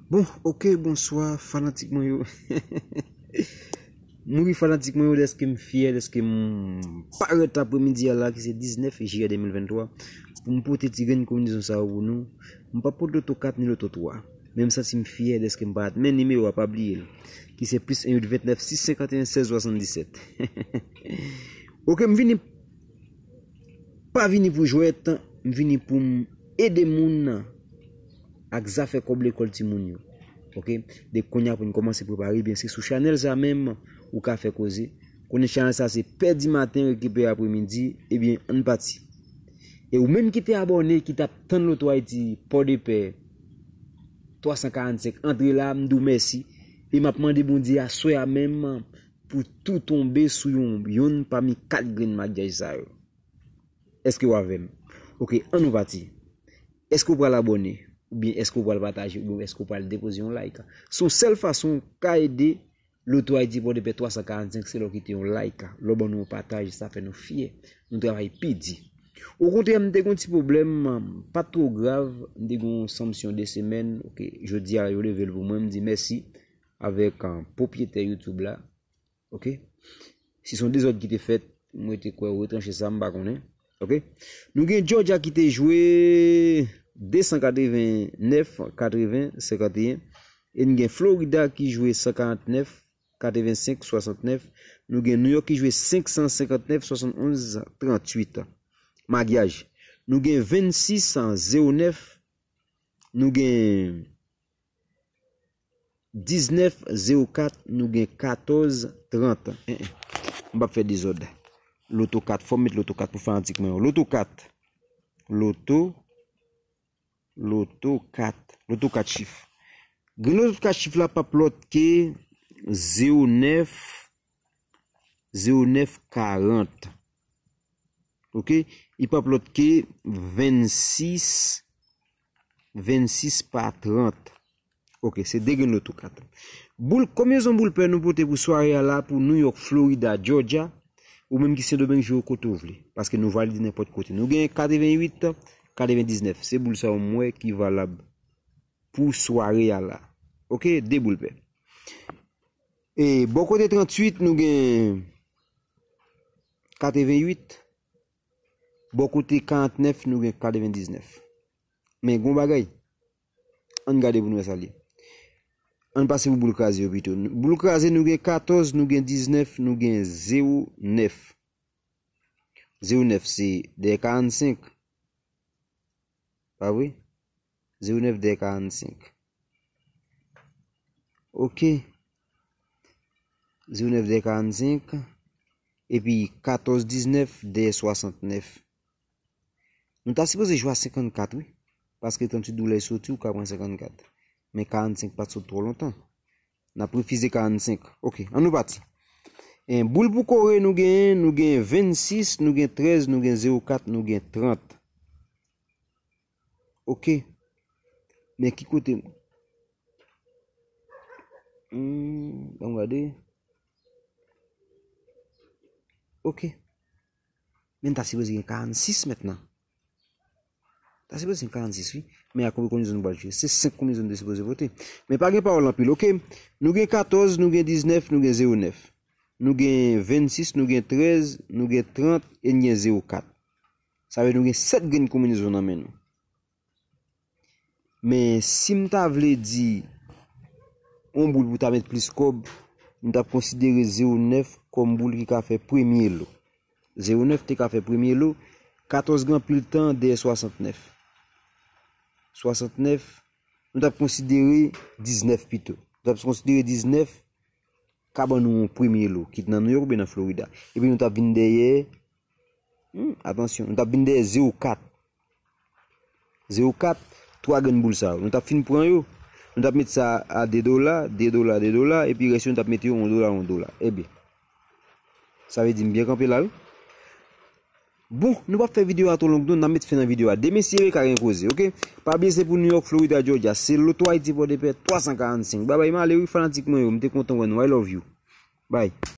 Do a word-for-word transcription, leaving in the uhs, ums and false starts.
Bon, ok, bonswa, fanatik mwen yo. M ri fanatik mwen yo dèske m fyè, dèske m parèt apremidi a la, ki se diznèf jiyè de mil venntwa, pou m pote ti grenn konbinezon sa yo pou nou. M p ap pote loto kat ni loto twa. Men m santi m fyè dèske m parèt. Men nimewo a, pa bliye l, ki se plis en uit ventnèf sis senkanteyen sèz swasanndisèt. Ok, m vini, pa vini pou jwèt, m vini pou m ede moun ak zafè kòb lekòl timoun yo. Ok? De kounye a pou n kòmanse prepare, byen se sou chanèl sa menm ou ka fè koze. Konnen chanèl sa se pèdi maten, rekipere apremidi, ebyen, ann pati. E ou menm ki te abòne, ki t ap tann Loto Ayiti, Pòdepè, twa san karannsenk, antre la, m di w mèsi. E m ap mande Bondye aswè a menm pou tou tonbe sou yon, yonn pami kat grenn maryaj sa yo. Èske w avè m? Ok, ann nou pati. Èske w pral abòne? Oubyen èske w pral pataje? Oubyen èske w pral depoze yon like? Se yon sèl fason w ka ede Loto Ayiti Pòdepè twa san karannsenk, se lè w kite yon like, lè w ban nou yon pataj, sa fè nou fyè. Nou travay pi di. Okontrè, m te gen yon ti pwoblèm, pa t twò grav, m te gen yon sanksyon de semèn, ok, jodi a yo leve l pou mwen, m di mèsi avèk, ah, pwopriyetè YouTube la, ok. Si se yon dezòd ki te fèt, mwen te kwè retranche sa, m pa konnen, ok. Nou gen Georgia ki te jwe de san katreven nèf, katreven, senkanteyen, e n gen Florida ki jwe san karantnèf, katrevensenk, swasantnèf. Nou gen New York ki jwe senk san senkannnèf, swasannonz, tranntuit. Maryaj. Nou gen vennsis, zewo nèf. Nou gen diznèf, zewo kat. Nou gen katòz, trant. En, en. M p ap fè dezòd. Loto kat. Fò m met loto kat pou fanatik mwen yo. Loto kat. Loto Loto kat. Loto kat chif. Grenn loto kat chif la p ap lòt ke zewo nèf, zewo nèf karant. Ok? Li p ap lòt ke vennsis, vennsis pa trant. Ok, se de grenn loto kat. Boul, konbinezon boul pè nou pote pou sware a la pou New York, Florida, Georgia, ou menm ki Sendomeng, jwe kote w vle. Paske nou valide nenpòt kote. Nou gen katrevenn uit, katrevendiznèf. Se boul sa yo m wè ki valab pou sware a la. Ok, de boul pè. E bò kote tranntuit, nou gen katrevenn uit. Bò kote karantnèf, nou gen katrevendiznèf. Men gon bagay. Ann gade pou n wè sa l ye. Ann pase pou boul kraze yo pito. Boul kraze, nou gen katòz, nou gen diznèf, nou gen zewo nèf. Zewo nèf se dèyè karannsenk. Pa vre? Zewo nèf dèyè karannsenk. Ok. Zewo nèf dèyè karannsenk. Epi katòz diznèf dèyè swasantnèf. Nou ta sipoze jwe a senkannkat, wi. Paske tranntuit doulè soti, ou ka pran senkannkat. Men karannsenk pa t sot twò lontan. N ap refize karannsenk. Ok, ann nou pati. En, boul pou kore, nou gen, nou gen vennsis, nou gen trèz, nou gen zewo kat, nou gen trant. Ok. Men ki kote? Hmm, ban m gade. Ok. Men ta sipoze gen karannsis mentnan. Ta sipoze gen karannsis, wi. Men a konbyen konbinezon nou pral jwe? Se senk konbinezon nou te sipoze pote. Men pa gen pawòl anpil, ok? Nou gen katòz, nou gen diznèf, nou gen zewo nèf. Nou gen vennsis, nou gen trèz, nou gen trant, e n gen zewo kat. Sa vle di nou gen sèt grenn konbinezon nan men nou. Men si m ta vle di yon boul pou ta met plis kòb, m t ap konsidere zewo nèf kòm boul ki ka fè premye lo. Zewo nèf te ka fè premye lo, katòz gen anpil tan dèyè swasantnèf. Swasantnèf, nou t ap konsidere diznèf pito. Nou t ap konsidere diznèf ka ban nou yon premye lo, kit nan New York oubyen nan Florida. Epi nou t ap vin dèyè, hmm, atansyon, nou t ap vin dèyè zewo kat. Zewo kat, twa grenn boul sa yo. Nou t ap fin pran yo, nou t ap met sa a de dola, de dola, de dola, epi rès yo nou t ap mete yo yon dola, yon dola. Ebyen, sa vle di m byen kanpe la, wi. Bon, nou p ap fè videyo a twò long non, n ap met fen nan videyo a. Demen si Dye vle ka gen koze, ok? Pa bliye se pou New York, Florida, Georgia. Se Loto Ayiti Pòdepè twa san karannsenk. Babay, m ale wi fanatik mwen yo, m te kontan wè nou. I love you. Bye.